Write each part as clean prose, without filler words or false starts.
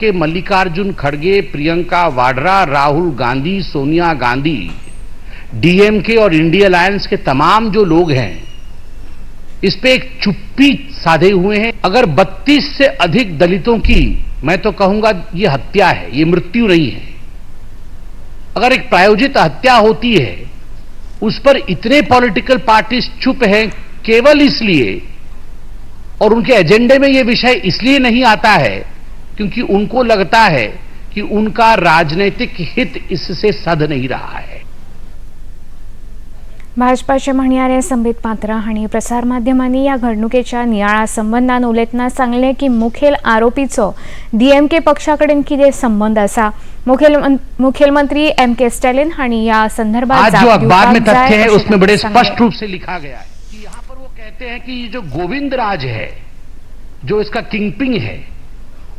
K Mallikarjun खड़गे, Priyanka Vadra, Rahul Gandhi, Sonia Gandhi, DMK और India alliance K तमाम जो लोग हैं, इस पे एक चुप्पी साधे हुए हैं। अगर 32 से अधिक दलितों की, मैं तो कहूंगा ये हत्या है, ये मृत्यु नहीं है। अगर एक प्रायोजित हत्या होती है, उस पर इतने पॉलिटिकल पार्टीज चुप हैं केवल इसलिए, और उनके एजेंडे में यह विषय इसलिए नहीं आता है क्योंकि उनको लगता है कि उनका राजनीतिक हित इससे सध नहीं रहा है। भाजपाचे म्हणयारे संबित पात्रा हांणी प्रसारमाध्यमांनी ह्या घडणुकेच्या नियाळा संबंदान उलयतना सांगलें की मुखेल आरोपीचो डीएमके पक्षा कडेन कितें संबंद आसा। मुखेलमंत्री एम के स्टॅलिन हांणी ह्या संदर्भात आज जो जाप अखबार में दिवपाक जाय तथ्य है अशें उसमें बड़े तांणी सांगलें। स्पष्ट रूप से लिखा गया है कि यहां पर वो कहते हैं कि ये जो गोविंद राज है, जो इसका किंगपिंग है,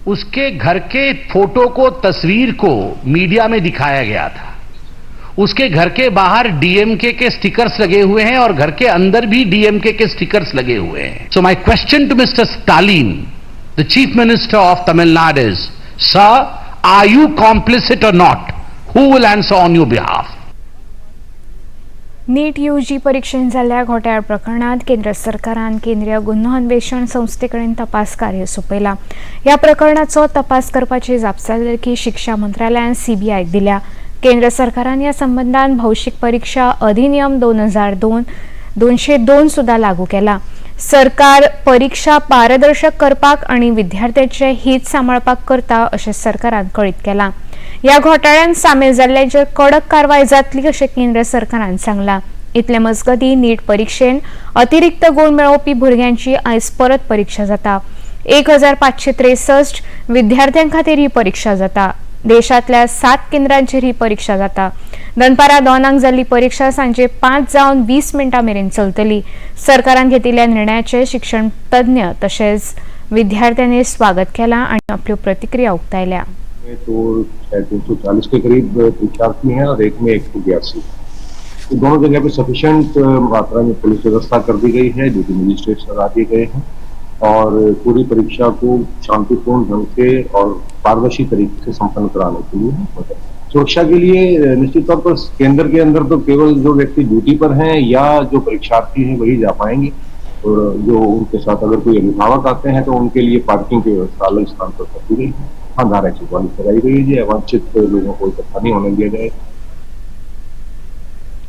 उसके घर के फोटो को, तस्वीर को मीडिया में दिखाया गया था। उसके घर के बाहर डीएमके के स्टिकर्स लगे हुए हैं और घर के अंदर भी डीएमके के स्टिकर्स लगे हुए हैं। So my question to Mister Stalin, the Chief Minister of Tamil Nadu, is, sir, are you complicit or not? Who will answer on your behalf? NEET UG परिक्षेत जाल्ल्या घोटाळ्या प्रकरणांत केंद्र सरकारान केंद्रीय गुन्हो अन्वेषण संस्थे कडेन तपास कार्य सोंपयलां। ह्या प्रकरणाचो तपास करपाची जापसालदारकी शिक्षा मंत्रालयान सीबीआयक दिल्या। केंद्र सरकारान ह्या संबंदान भौशीक परिक्षा अधिनियम 2002 202 सुद्दां लागू केला। सरकार परिक्षा पारदर्शक करपाक आनी विद्यार्थ्यांचे हित सांबाळपाक करता अशें सरकारान कळीत केलां। ह्या घोटाळ्यांत सामील जाल्ल्यांचेर कडक कारवाय जातली अशें केंद्र सरकारान सांगलां। इतले मजगतीं नीट परिक्षेन अतिरिक्त गूण मेळोवपी भुरग्यांची आयज परत परिक्षा जाता। 1563 विद्यार्थ्यां खातीर ही परिक्षा जाता। देशांतल्या 7 केंद्रांचेर ही परिक्षा जाता। दनपारां 2 जाल्ली परिक्षा सांजे 5 जावन 20 मिनटां मेरेन चलतली। सरकारान घेतिल्ल्या निर्णयाचें शिक्षण तज्ञ तशेंच विद्यार्थ्यांनी स्वागत केलां आनी आपल्यो प्रतिक्रिया उक्तायल्या। तो शायद 340 के करीब परीक्षार्थी हैं और एक में 182। तो दोनों जगह पे सफिशिएंट मात्रा में पुलिस व्यवस्था कर दी गई है, ड्यूटी मजिस्ट्रेट लगा दिए गए हैं और पूरी परीक्षा को शांतिपूर्ण ढंग से और पारदर्शी तरीके से संपन्न कराने के लिए सुरक्षा के लिए निश्चित तौर पर केंद्र के अंदर तो केवल जो व्यक्ति ड्यूटी पर हैं या जो परीक्षार्थी हैं वही जा पाएंगे, और जो उनके साथ अगर कोई अभिभावक आते हैं तो उनके लिए पार्किंग की व्यवस्था अलग स्थान पर कर दी गई है। हाँ, धारा 144 लगाई गई है, अवांछित लोगों को इकट्ठा नहीं होने दिया जाए।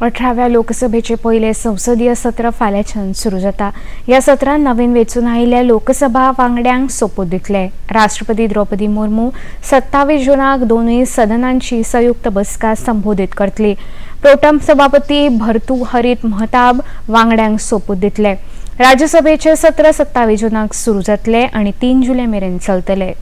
18व्या लोकसभेचे पयले संसदीय सत्र फाल्यांच्यान सुरू जाता। ह्या सत्रांत नवीन वेंचून आयिल्ल्या लोकसभा वांगड्यांक सोपूत दितले। राष्ट्रपती द्रौपदी मुर्मू 27 जूनाक दोनूय सदनांची संयुक्त बसका संबोधीत करतली। प्रोटम सभापती भर्तृहरी महताब वांगड्यांक सोपूत दितले। राज्यसभेचे सत्र 27 जूनाक सुरू जातले आनी 3 जुलय मेरेन चलतले।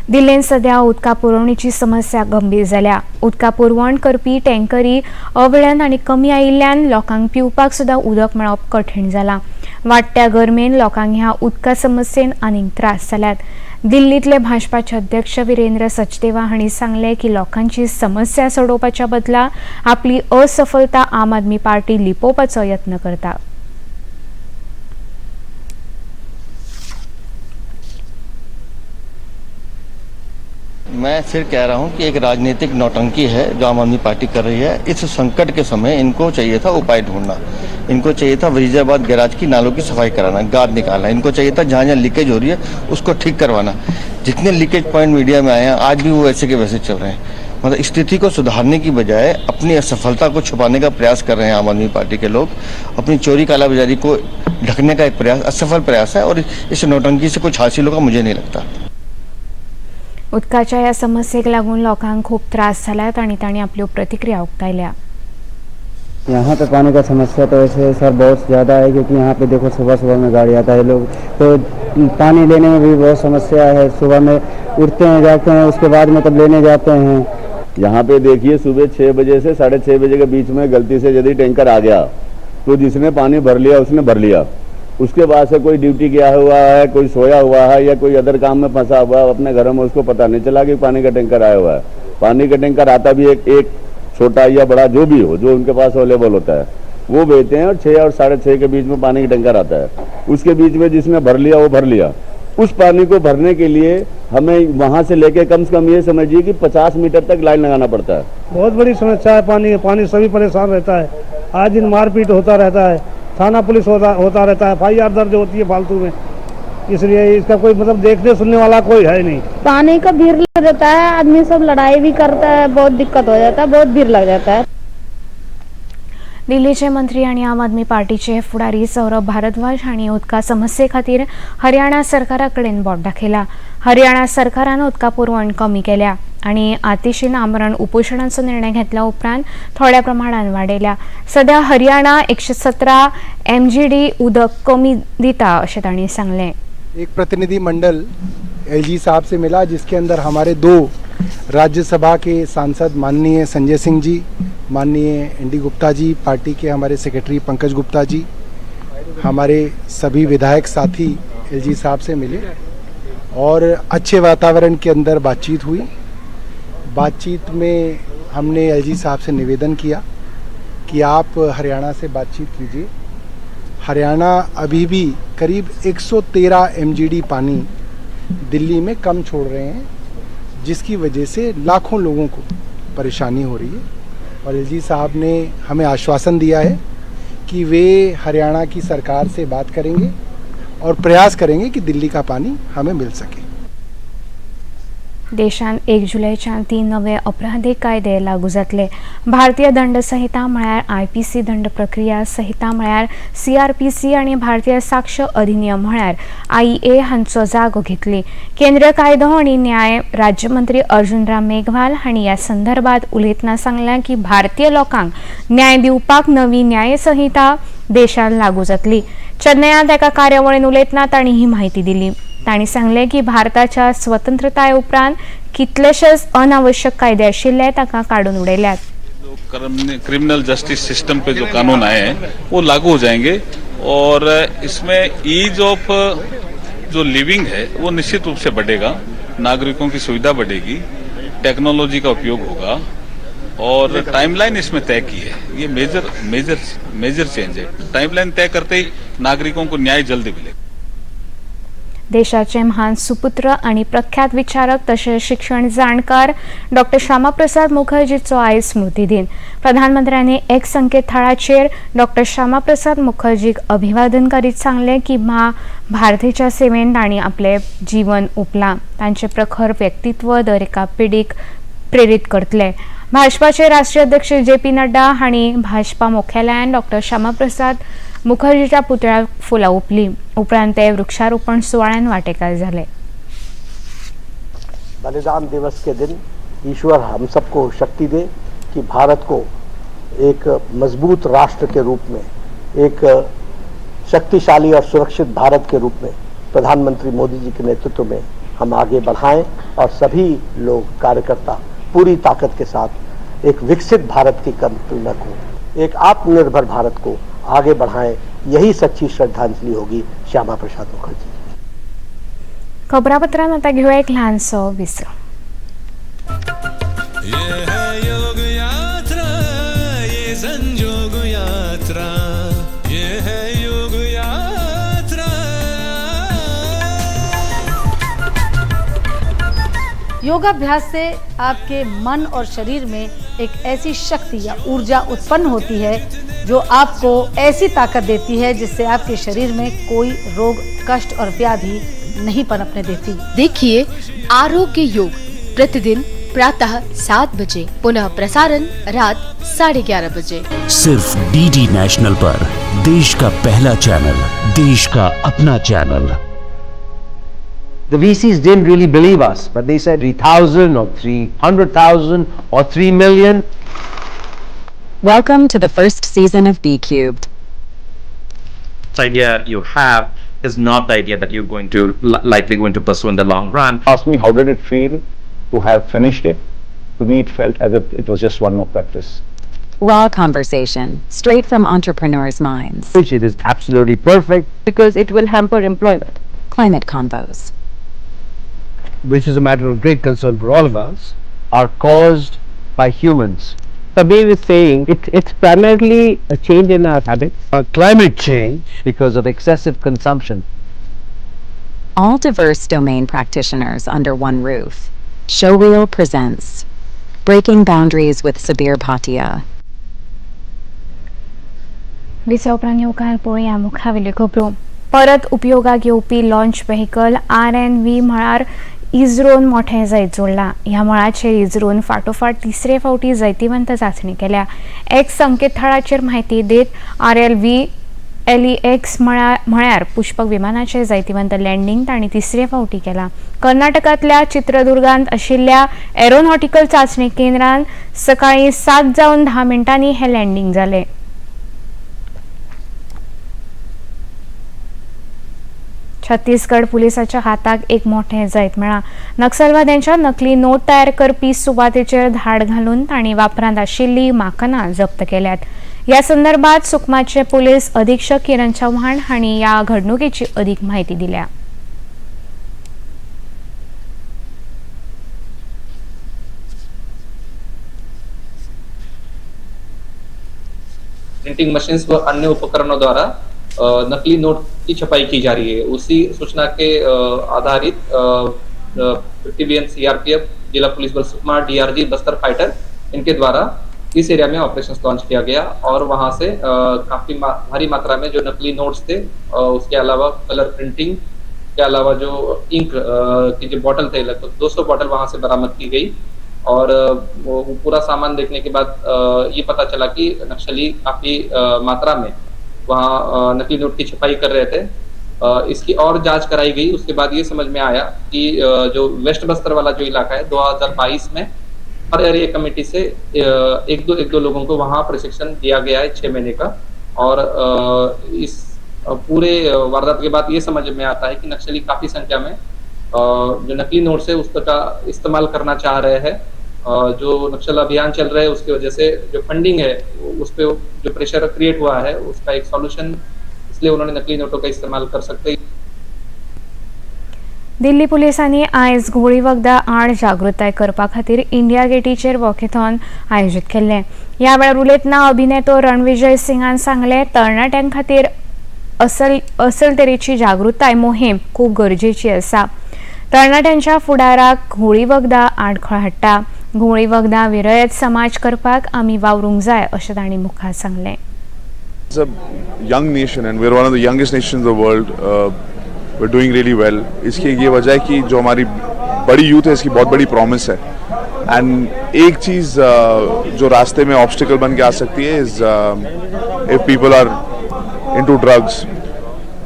दिल्लींत सध्या उदका पुरवणीची समस्या गंभीर जाल्या। उदका पुरवण करपी टँकरी अवेळान आनी कमी आयिल्ल्यान लोकांक पिवपाक सुद्दां उदक मेळप कठीण जालां। वाडट्या गरमेन लोकांक ह्या उदका समस्येन आनीक त्रास जाल्यात। दिल्लींतले भाजपाचे अध्यक्ष वीरेंद्र सचदेवा हांणी सांगलें की लोकांची समस्या सोडोवपाच्या बदला आपली असफलता आम आदमी पार्टी लिपोवपाचो यत्न करता। मैं फिर कह रहा हूं कि एक राजनीतिक नौटंकी है जो आम आदमी पार्टी कर रही है। इस संकट के समय इनको चाहिए था उपाय ढूंढना, इनको चाहिए था वजीराबाद गैराज की नालों की सफाई कराना, गाद निकालना, इनको चाहिए था जहां जहां लीकेज हो रही है उसको ठीक करवाना। जितने लीकेज पॉइंट मीडिया में आए हैं आज भी वो वैसे के वैसे चल रहे हैं। मतलब स्थिति को सुधारने की बजाय अपनी असफलता को छुपाने का प्रयास कर रहे हैं आम आदमी पार्टी के लोग। अपनी चोरी कालाबाजारी को ढकने का एक प्रयास, असफल प्रयास है और इस नौटंकी से कुछ हासिल होगा मुझे नहीं लगता। उदकाच्या ह्या समस्येक लागून लोकांक खूब त्रास जाल्यात आनी तांणी आपल्यो प्रतिक्रिया उक्तायल्या। यहाँ पे पानी का समस्या तो ऐसे सर बहुत ज़्यादा है, क्योंकि यहाँ पे देखो सुबह सुबह में गाड़ी आता है, लोग तो पानी लेने में भी बहुत समस्या है। सुबह में उठते हैं, जाते हैं, उसके बाद में तब लेने जाते हैं। यहाँ पे देखिए सुबह 6 बजे से 6:30 बजे के बीच में गलती से यदि टैंकर आ गया तो जिसने पानी भर लिया उसने भर लिया, उसके बाद से कोई ड्यूटी गया हुआ है, कोई सोया हुआ है या कोई अदर काम में फंसा हुआ है अपने घर में, उसको पता नहीं चला कि पानी का टैंकर आया हुआ है। पानी का टैंकर आता भी एक छोटा या बड़ा जो भी हो, जो उनके पास अवेलेबल होता है वो भेजते हैं और 6 और 6:30 के बीच में पानी का टैंकर आता है। उसके बीच में जिसने भर लिया वो भर लिया, उस पानी को भरने के लिए हमें वहाँ से लेके कम से कम ये समझिए कि 50 मीटर तक लाइन लगाना पड़ता है। बहुत बड़ी समस्या है पानी, पानी सभी परेशान रहता है, आज दिन मारपीट होता रहता है, थाना पुलिस होता रहता है, FIR दर्ज होती है फालतू में, इसलिए इसका कोई मतलब देखने सुनने वाला कोई है नहीं। पानी का भीड़ लग जाता है, आदमी सब लड़ाई भी करता है, बहुत दिक्कत हो जाता है, बहुत भीड़ लग जाता है। दिल्लीचे मंत्री आनी आम आदमी पार्टीचे फुडारी सौरभ भारद्वाज हांणी उदका समस्ये खातीर हरियाणा सरकारा कडेन बोट दाखयला। हरियाणा सरकारान उदका पुरवण कमी केल्या आनी आतिशीन आमरण उपोशणाचो निर्णय घेतल्या उपरांत थोड्या प्रमाणान वाडयल्या। सध्या हरियाणा 117 MGD उदक कमी दिता अशें तांणी सांगलें। एक प्रतिनिधि मंडल LG साहब से मिला, जिसके अंदर हमारे 2 राज्यसभा के सांसद माननीय संजय सिंह जी, माननीय ND Gupta ji, party K हमारे सेक्रेटरी पंकज गुप्ता जी, हमारे सभी विधायक साथी LG साहब से मिले और अच्छे वातावरण के अंदर बातचीत हुई। बातचीत में हमने LG साहब से निवेदन किया कि आप हरियाणा से बातचीत कीजिए। हरियाणा अभी भी करीब 113 MGD पानी दिल्ली में कम छोड़ रहे हैं, जिसकी वजह से लाखों लोगों को परेशानी हो रही है। और LG साहब ने हमें आश्वासन दिया है कि वे हरियाणा की सरकार से बात करेंगे और प्रयास करेंगे कि दिल्ली का पानी हमें मिल सके। देशांत 1 जुलयच्यान 3 नवे अपराधीक कायदे लागू जातले। भारतीय दंड संहिता म्हळ्यार IPC, दंड प्रक्रिया संहिता म्हळ्यार CRPC आनी भारतीय साक्ष अधिनियम म्हळ्यार IA हांचो जागो घेतली। केंद्रीय कायदो आनी न्याय राज्यमंत्री अर्जुन राम मेघवाल हांणी ह्या संदर्भात उलयतना सांगलें की भारतीय लोकांक न्याय दिवपाक नवी न्याय संहिता देशांत लागू जातली। चेन्नयांत एका कार्यावळीन उलयतना तांणी ही म्हायती दिली। तांणी सांगलें की भारताच्या स्वतंत्रताये उपरांत कितलेशेच अनावश्यक कायदे आशिल्ले ताका काडून उडयल्यात। जो क्रिमिनल जस्टिस सिस्टम पे जो कानून आए हैं वो लागू हो जाएंगे और इसमें ईज ऑफ जो लिविंग है वो निश्चित रूप से बढ़ेगा, नागरिकों की सुविधा बढ़ेगी, टेक्नोलॉजी का उपयोग होगा और टाइमलाइन इसमें तय की है। ये मेजर मेजर मेजर चेंज है। टाइमलाइन तय करते ही नागरिकों को न्याय जल्दी मिलेगा। देशाचे महान सुपुत्र आणि प्रख्यात विचारक तशेंच शिक्षण जाणकार डॉक्टर श्यामाप्रसाद मुखर्जीचो आयज स्मृती दिन। प्रधानमंत्र्यांनी एक संकेतथळाचेर डॉक्टर श्यामाप्रसाद मुखर्जीक अभिवादन करीत सांगलें की मा भारतीच्या सेवेन तांणी आपलें जीवन ओंपलां। तांचें प्रखर व्यक्तित्व दर एका पिढीक प्रेरीत करतले। भाजपाचे राष्ट्रीय अध्यक्ष JP Nadda हांणी भाजपा मुख्यालयान डॉक्टर श्यामाप्रसाद मुखर्जीच्या पुतळ्याक फुलां ओंपली। उपरांत ते वृक्षारोपण सुवाळ्यान वांटेकार जाले। बलिदान दिवस के दिन ईश्वर हम सबको शक्ति दे कि भारत को एक मजबूत राष्ट्र के रूप में, एक शक्तिशाली और सुरक्षित भारत के रूप में प्रधानमंत्री मोदी जी के नेतृत्व में हम आगे बढ़ाएं और सभी लोग कार्यकर्ता पूरी ताकत के साथ एक विकसित भारत की कल्पना को, एक आत्मनिर्भर भारत को आगे बढ़ाएं। यही सच्ची श्रद्धांजलि होगी श्यामा प्रसाद मुखर्जी। खबरापत्रांत आता घेऊया एक ल्हानसो विसव। ये है योग यात्रा, ये संजोग यात्रा, ये है योग यात्रा। योगाभ्यास से आपके मन और शरीर में एक ऐसी शक्ति या ऊर्जा उत्पन्न होती है जो आपको ऐसी ताकत देती है जिससे आपके शरीर में कोई रोग, कष्ट और व्याधि नहीं पनपने देती। देखिए आरोग्य योग प्रतिदिन प्रातः 7 बजे, पुनः प्रसारण रात 11:30 बजे, सिर्फ DD national पर। देश का पहला चैनल, देश का अपना channel. The VCs didn't really believe us, but they said 3,000 or 300,000 or 3 million. Welcome to the first season of BCubed. The idea you have is not the idea that you're going to likely going to pursue in the long run. Ask me, how did it feel to have finished it? To me, it felt as if it was just one more practice. Raw conversation, straight from entrepreneurs' minds. Which it is absolutely perfect. Because it will hamper employment. Climate Convos, which is a matter of great concern for all of us, are caused by humans. Sabir is saying it's primarily a change in our habits. Climate change because of excessive consumption. All diverse domain practitioners under one roof. Showreel presents Breaking Boundaries with Sabir Bhatia. Visa उपरांत येवकार पळोवया मुखावेल्यो खबरो. परत उपयोगाक येवपी launch vehicle RNV म्हळ्यार इस्रोन मोठें जैत जोडलां. ह्या मळाचेर इस्रोन फाटोफाट तिसरे फावटी जैतिवंत चांचणी केल्या. एक्स संकेतथळाचेर म्हायती दीत RLV LEX म्हळ्यार पुष्पक विमानाचें जैतिवंत लँडींग तांणी तिसरे फावटी केलां. कर्नाटकांतल्या चित्रदुर्गांत आशिल्ल्या एरोनॉटिकल चांचणी केंद्रान सकाळीं 7:10 हें लँडींग जालें. छत्तीसगड पुलिसाच्या हाताक एक मोठें जैत मेळ्ळां. नक्षलवाद्यांच्या नकली नोट तयार करपी सुवातेचेर धाड घालून तांणी वापरांत आशिल्ली माकनां जप्त केल्यात. ह्या संदर्भात सुकमाचे पुलीस अधीक्षक किरण चव्हाण हांणी ह्या घडणुकेची अधिक म्हायती दिल्या. प्रिंटिंग मशीन्स व अन्य उपकरणों द्वारा नकली नोट की छपाई की जा रही है। उसी सूचना के आधारित 50 BN CRPF, जिला पुलिस बल सुकमा, DRG, Bastar fighter, इनके द्वारा इस एरिया में ऑपरेशन लॉन्च किया गया और वहां से काफी भारी मात्रा में जो नकली नोट्स थे, उसके अलावा कलर प्रिंटिंग के अलावा जो इंक की जो बॉटल थे, लगभग 200 बॉटल वहां से बरामद की गई। और वो पूरा सामान देखने के बाद ये पता चला कि नक्सली काफी मात्रा में वहाँ नकली नोट की छपाई कर रहे थे। इसकी और जांच कराई गई। उसके बाद ये समझ में आया कि जो वेस्ट बस्तर वाला जो इलाका है, 2022 में हर एरिया कमेटी से एक दो लोगों को वहाँ प्रशिक्षण दिया गया है 6 महीने का। और इस पूरे वारदात के बाद ये समझ में आता है कि नक्सली काफी संख्या में जो नकली नोट्स है उसका इस्तेमाल करना चाह रहे हैं। जो नक्सल अभियान चल रहा है उसकी वजह से जो फंडिंग है उस पर जो प्रेशर क्रिएट हुआ है उसका एक सॉल्यूशन, इसलिए उन्होंने नकली नोटों का इस्तेमाल कर सकते हैं। दिल्ली पुलिसांनी आयज घुंवळी वखदां आड जागृताय करपा खातीर इंडिया गेटीचेर वॉकेथॉन आयोजीत केल्लें. ह्या वेळार उलयतना अभिनेतो रणविजय सिंगान सांगलें, तरणाट्यां खातीर असल तरेची जागृताय मोहीम खूब गरजेची आसा. तरणाट्यांच्या फुडाराक घुंवळी वखदां आडखळ हाडटा. घुंवळी वखदां विरयत समाज करपाक आमी वावरूंक जाय अशें तांणी मुखार सांगलें. It's a young nation and we're one of the youngest nations in the world. We're doing really well. इसकी ये वजह है कि जो हमारी बड़ी यूथ है इसकी बहुत बड़ी प्रॉमिस है। एंड एक चीज़ जो रास्ते में ऑब्स्टिकल बन के आ सकती है is if people are into drugs.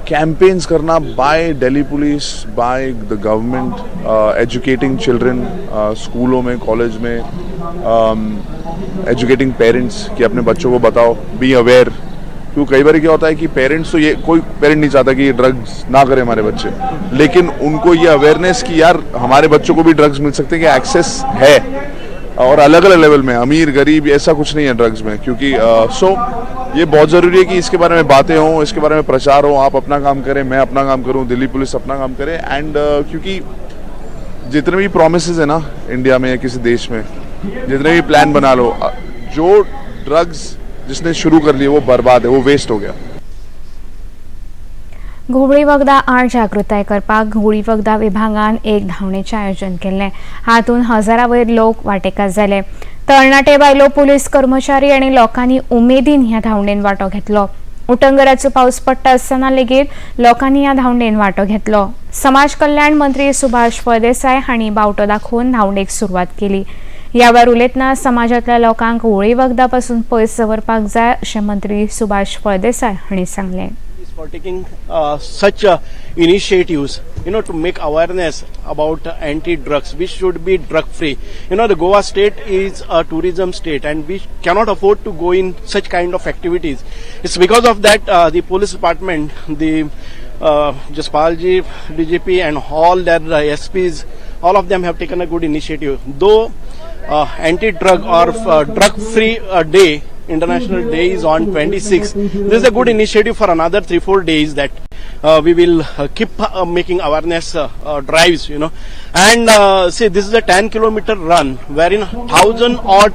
Campaigns करना by Delhi police, by the government, educating children स्कूलों में, कॉलेज में, एजुकेटिंग पेरेंट्स कि अपने बच्चों को बताओ, बी अवेयर। क्योंकि कई बार क्या होता है कि पेरेंट्स तो ये कोई पेरेंट नहीं चाहता कि ये ड्रग्स ना करें हमारे बच्चे, लेकिन उनको ये अवेयरनेस कि यार हमारे बच्चों को भी ड्रग्स मिल सकते हैं, कि एक्सेस है और अलग अलग लेवल में, अमीर गरीब ऐसा कुछ नहीं है ड्रग्स में। क्योंकि सो ये बहुत ज़रूरी है कि इसके बारे में बातें हों, इसके बारे में प्रचार हो। आप अपना काम करें, मैं अपना काम करूं, दिल्ली पुलिस अपना काम करे। एंड क्योंकि जितने भी प्रोमिस है ना इंडिया में या किसी देश में, जितने भी प्लान बना लो, जो ड्रग्स जिसने शुरू कर लिए वो बर्बाद है, वो वेस्ट हो गया। घुंवळी वखदां आड जागृताय करपाक घुंवळी वखदां विभागान एक धांवणेचें आयोजन केल्लें. हातूंत हजारा वयर लोक वांटेकार जाले. तरणाटे, बायलो, पुलीस कर्मचारी आनी लोकांनी उमेदीन ह्या धांवणेन वांटो घेतलो. उटंगराचो पावस पडटा आसतना लेगीत लोकांनी ह्या धांवणेन वांटो घेतलो. समाज कल्याण मंत्री सुभाष फळदेसाय हांणी बावटो दाखोवन धांवणेक सुरवात केली. ह्या वेळार उलयतना समाजांतल्या लोकांक घुंवळी वखदां पसून पयस दवरपाक जाय अशें मंत्री सुभाष फळदेसाय हांणी सांगलें. For taking such initiatives, to make awareness about anti-drugs. We should be drug-free. The Goa state is a tourism state and we cannot afford to go in such kind of activities. It's because of that the police department, the Jaspal ji, DGP and all their SPs, all of them have taken a good initiative. Though anti-drug or drug-free day, International Day is on 26. This is a good initiative for another 3-4 days that We will keep making awareness drives, you know. And see, this is a 10-kilometer run wherein 1,000 odd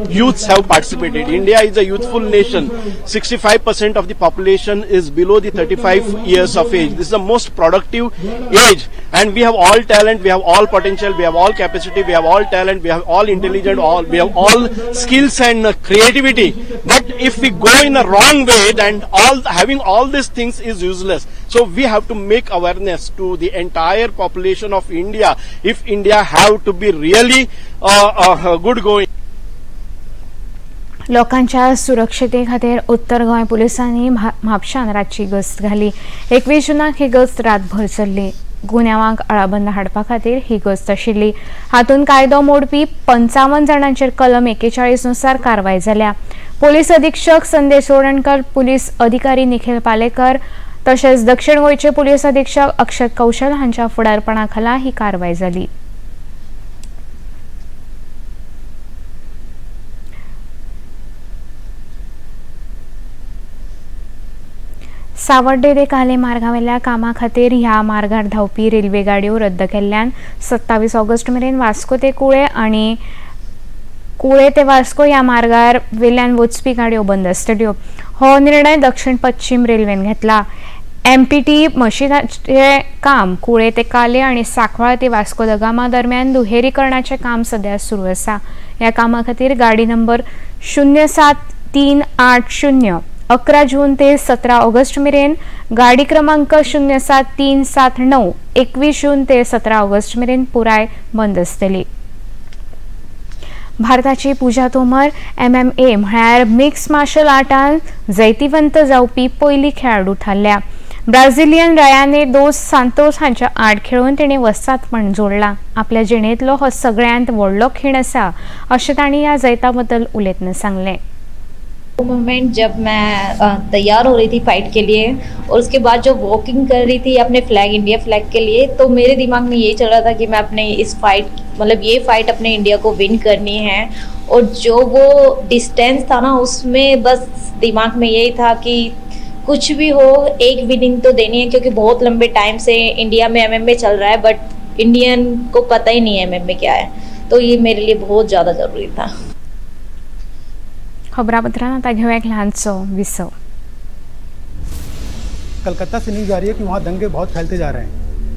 youths have participated. India is a youthful nation. 65% of the population is below the 35 years of age. This is the most productive age, and we have all talent, we have all potential, we have all capacity, we have all talent, we have all intelligent, we have all skills and creativity. But if we go in a wrong way, then having all these things is useless. So we have to make awareness to the entire population of India if India have to be really good going. लोकांच्या सुरक्षते खातीर उत्तर गोंय पुलिसांनी म्हापशान रातची गस्त घाली. 21 जूनाक ही गस्त रातभर चल्ली. गुन्यांवांक आळाबंद हाडपा खातीर ही गस्त आशिल्ली. हातूंत कायदो मोडपी 55 जाणांचेर कलम 41 नुसार कारवाय जाल्या. पोलीस अधीक्षक संदेश चोडणकर, पुलीस अधिकारी निखिल पालेकर तशेंच दक्षिण गोंयचे पुलीस अधीक्षक अक्षत कौशल हांच्या फुडारपणा खाला ही कारवाय जाली. सावड्डे ते काले मार्गावेल्या कामा खातीर ह्या मार्गार धांवपी रेल्वे गाडयो रद्द केल्ल्यान 27 ऑगस्ट मेरेन वास्को ते कुळे आनी कुळे ते वास्को ह्या मार्गार वेल्यान वचपी गाडयो बंद आसतल्यो. हो निर्णय दक्षिण पश्चिम रेल्वेन घेतला. एमपीटी मशिनाचें काम कुळे ते काले आनी सांकवाळ ते वास्को the Gama दरम्यान दुहेरीकरणाचें काम सध्या सुरू आसा. ह्या कामा खातीर गाडी नंबर 07380 11 जून ते 17 ऑगस्ट मेरेन, गाडी क्रमांक 07379 21 जून ते 17 ऑगस्ट मेरेन पुराय बंद आसतली. भारताची पूजा तोमर MMA म्हळ्यार मिक्स मार्शल आर्टान जैतिवंत जावपी पयली खेळाडू थारल्या. ब्राझिलियन रयाने दोस सांतोस हांच्या आड खेळून तिणें वस्तादपण जोडलां. आपल्या जिणेंतलो हो सगळ्यांत व्हडलो खीण आसा अशें तांणी ह्या जैता बद्दल उलयतना सांगलें. मोमेंट जब मैं तैयार हो रही थी फाइट के लिए और उसके बाद जो वॉकिंग कर रही थी अपने फ्लैग, इंडिया फ्लैग के लिए, तो मेरे दिमाग में ये चल रहा था कि मैं अपने इस फाइट, मतलब ये फाइट अपने इंडिया को विन करनी है. और जो वो डिस्टेंस था ना, उसमें बस दिमाग में यही था कि कुछ भी हो एक विनिंग तो देनी है, क्योंकि बहुत लंबे टाइम से इंडिया में MMA चल रहा है, बट इंडियन को पता ही नहीं है MMA क्या है. तो ये मेरे लिए बहुत ज़्यादा ज़रूरी था. खबरापत्रां आतां घेवया एक ल्हानसो विसव. कलकत्ता से न्यूज आ रही है कि वहाँ दंगे बहुत फैलते जा रहे हैं,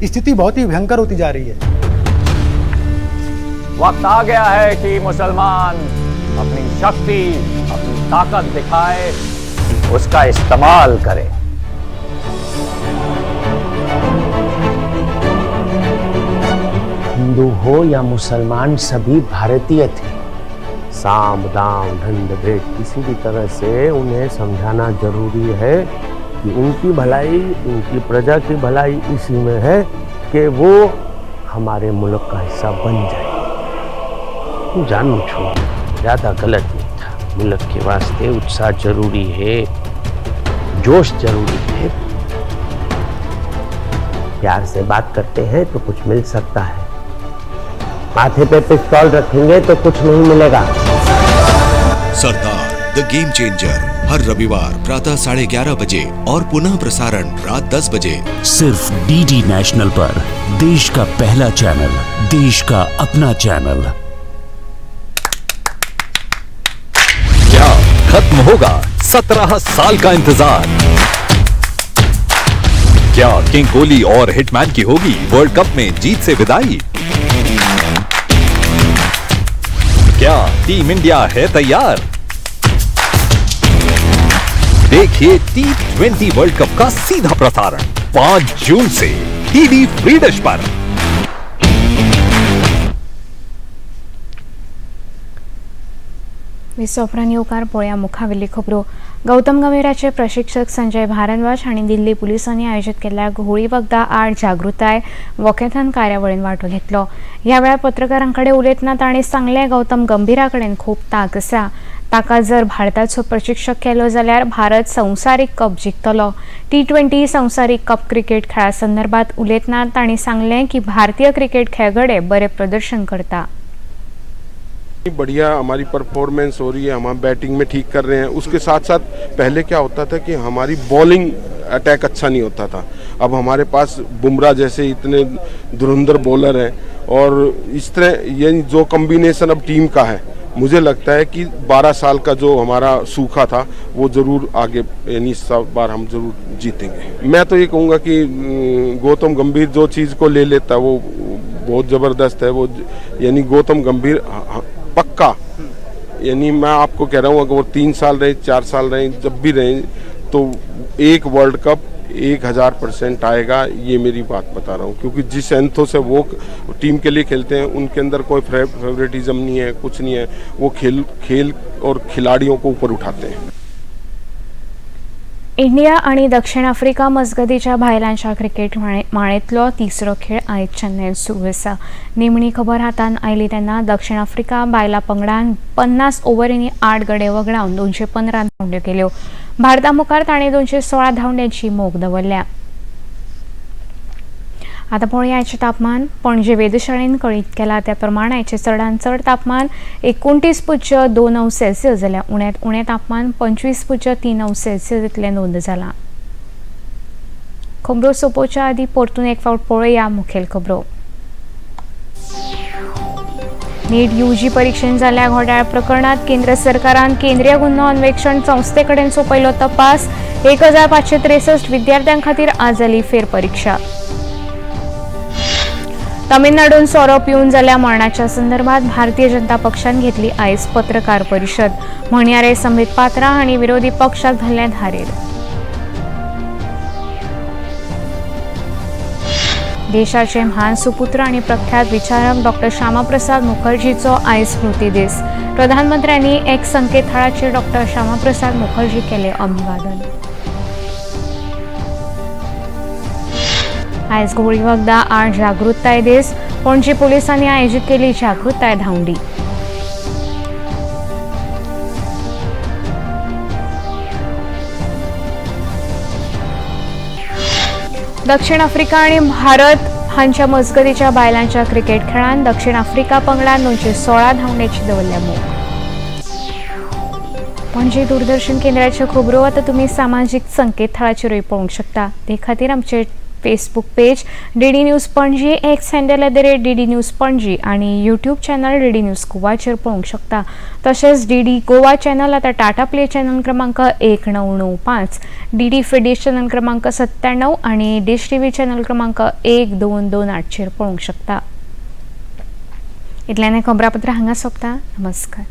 स्थिति बहुत ही भयंकर होती जा रही है. वक्त आ गया है कि मुसलमान अपनी शक्ति, अपनी ताकत दिखाए, उसका इस्तेमाल करे. हिंदू हो या मुसलमान, सभी भारतीय थे. साम दाम दंड भेद किसी भी तरह से उन्हें समझाना जरूरी है कि उनकी भलाई, उनकी प्रजा की भलाई इसी में है कि वो हमारे मुल्क का हिस्सा बन जाए. जानू छो ज़्यादा गलत नहीं था. मुल्क के वास्ते उत्साह जरूरी है, जोश जरूरी है. प्यार से बात करते हैं तो कुछ मिल सकता है, माथे पे पिस्तौल रखेंगे तो कुछ नहीं मिलेगा. सरदार the game changer हर रविवार प्रातः 11:30 बजे और पुनः प्रसारण रात 10 बजे, सिर्फ डीडी नेशनल पर. देश का पहला चैनल, देश का अपना चैनल. क्या खत्म होगा 17 साल का इंतजार? क्या किंग कोहली और हिटमैन की होगी वर्ल्ड कप में जीत से विदाई? क्या टीम इंडिया है तैयार? देखिए T20 world cup का सीधा प्रसारण 5 जून से डीडी फ्री डिश पर. विसोपरान येवकार पळोवया मुखावेली खबरो. गौतम गंभीराचे प्रशिक्षक संजय भारद्वाज हांणी दिल्ली पुलिसांनी आयोजीत केल्ल्या घुंवळी वखदां आड जागृताय वॉकेथॉन कार्यावळीन वांटो घेतलो. ह्या वेळार पत्रकारां कडेन उलयतना तांणी सांगलें, गौतम गंभीरा कडेन खूब तांक आसा. ताका जर भारताचो प्रशिक्षक केलो जाल्यार भारत संवसारीक कप जिखतलो. T20 संवसारीक कप क्रिकेट खेळा संदर्भात उलयतना तांणी सांगलें की भारतीय क्रिकेट खेळगडे बरें प्रदर्शन करता. बढ़िया हमारी परफॉर्मेंस हो रही है, हम बैटिंग में ठीक कर रहे हैं। उसके साथ साथ पहले क्या होता था कि हमारी बॉलिंग अटैक अच्छा नहीं होता था। अब हमारे पास बुमराह जैसे इतने धुरंधर बॉलर हैं और इस तरह ये जो कॉम्बिनेशन अब टीम का है, मुझे लगता है कि 12 साल का जो हमारा सूखा था वो ज़रूर आगे, यानी इस बार हम ज़रूर जीतेंगे। मैं तो ये कहूँगा कि गौतम गंभीर जो चीज़ को ले लेता है वो बहुत ज़बरदस्त है। वो यानी गौतम गंभीर पक्का, यानी मैं आपको कह रहा हूँ, अगर वो 3 साल रहे, 4 साल रहे, जब भी रहे तो एक वर्ल्ड कप 1000% आएगा, ये मेरी बात बता रहा हूँ। क्योंकि जिस एंथो से वो टीम के लिए खेलते हैं उनके अंदर कोई फेवरेटिज्म नहीं है, कुछ नहीं है। वो खेल खेल और खिलाड़ियों को ऊपर उठाते हैं। इंडिया आणि दक्षिण आफ्रिका मजगतीच्या बायलांच्या क्रिकेट माळेंतलो तिसरो खेळ आयज चेन्नयत सुरू आसा। निमणी खबर हातान आयली तेन्ना दक्षिण आफ्रिका बायलां पंगडान 50 ओव्हरींनी 8 गडे वगडावन 215 धांवड्यो केल्यो। भारता मुखार ताणें 216 धांवड्यांची मोख दवरल्या। आतां पळोवया आयचें तापमान। पणजे वेधशाळेन कळीत केलां त्या प्रमाण आयचें चडांत चड तापमान 29.2 अंश सेल्सियस जाल्यार उण्यांत उणें तापमान 25.3 अंश सेल्सियस इतलें नोंद जालां। खबरो सोंपोवच्या आदीं परतून एक फावट पळोवया मुखेल खबरो। नीट यूजी परीक्षेन जाल्ल्या घोटाळ्या प्रकरणात केंद्र सरकारान केंद्रीय गुन्यांव अन्वेषण संस्थे कडेन सोंपयलो तपास। 1563 विद्यार्थ्यां खातीर आज जाली फेरपरीक्षा। तमिळनाडून सोरो पिवन जाल्ल्या मरणाच्या संदर्भात भारतीय जनता पक्षान घेतली आयज पत्रकार परिशद। म्हणयारे संबित पात्रा आनी विरोधी पक्षाक धरले धारेर। देशाचे म्हान सुपुत्र आनी प्रख्यात विचारक डॉक्टर श्यामाप्रसाद मुखर्जीचो आयज स्मृती दीस। प्रधानमंत्र्यांनी एक संकेतथळाचेर डॉक्टर श्यामाप्रसाद मुखर्जी केले अभिवादन। आयज गोळी वखदां आड जागृताय दीस। पणजी पोलिसांनी आयोजीत केली जागृताय धांवडी। दक्षिण आफ्रिका आणि भारत हांच्या मजगतीच्या बायलांच्या क्रिकेट खेळांत दक्षिण आफ्रिका पंगडान 216 धांवड्यांची दवरल्या मोख। पणजी दूरदर्शन केंद्राच्यो खबरो आतां तुमी सामाजीक संकेतथळाचेरूय पळोवंक शकता। ते खातीर आमचे Facebook page DD news Panaji, X handle @DD news Panaji आणि यूट्यूब चॅनल डीडी न्यूज गोवाचेर पळोवंक शकता। तशेंच डीडी गोवा चॅनल आतां टाटा प्ले चॅनल क्रमांक 1995, डीडी फिडीश चॅनल क्रमांक 97 आणि डिश टीव्ही चॅनल क्रमांक 1228 चेर पळोवंक शकता। इतल्यान खबरापत्र हांगा सोंपता। नमस्कार।